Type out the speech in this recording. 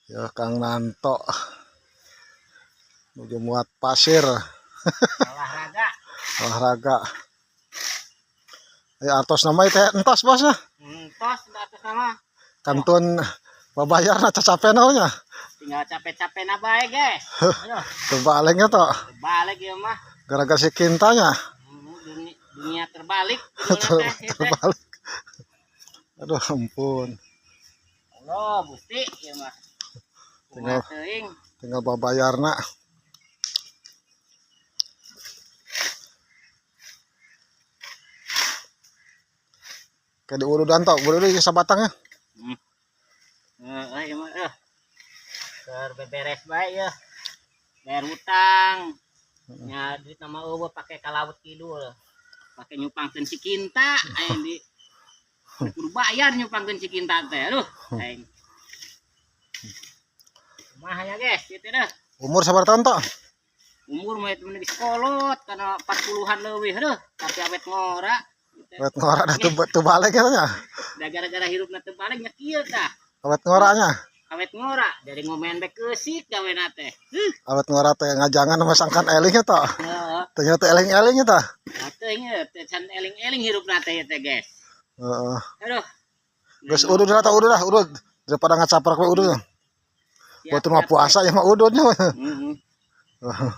Ya, Kang Nanto nuju muat pasir. Olahraga. Olahraga. Ya, artos nama itu entos, Bos, ya. Entos atas nama. Kantun babayarna cacape nya. Tinggal capek-capek na bae, guys. Ayo, Terbaliknya toh. Terbalik ya mah. Gara-gara si Kintanya. Dunia, dunia terbalik. Dunia teh, ieu teh. Terbalik. Aduh, ampun. Allah, Gusti ieu mah. Tinggal Kumaha teuing. Tinggal babayarna. Kayak diurudan toh, boleh di sabatang ya. Heeh, ieu mah eh. Keur beberes bae ya. Bayar hutang. Nya duit nama eueuh pake ka laut kidul. Pake nyupangkeun si Kinta aing di kudu bayar nyupangkeun si Kinta teh. Aduh, aing. Kumaha ya, guys, kitu dah. Umur sabar tahun toh? Umur mah itu geus kolot kana 40-an leuwih, aduh, tapi awet ngora. Gitu. Awet ngora dah tuh, tuh balik ya nya. Da gara-gara hirupna teu balik nya kieu tah. Awet ngoranya. Awet ngora dari ngomen bae keusik gawena teh. Awet ngora teh ngajangan sama sangkan elingnya toh. Heeh. Ternyata eling-elingnya toh. Atuh ieu teh can eling-eling hirupna teh teh, guys. Heeh. Aduh. Geus udud lah, udud lah, udud. Daripada ngacaprak we udud. Siap, Buat mah siap. Puasa ya mah ududnya. Heeh.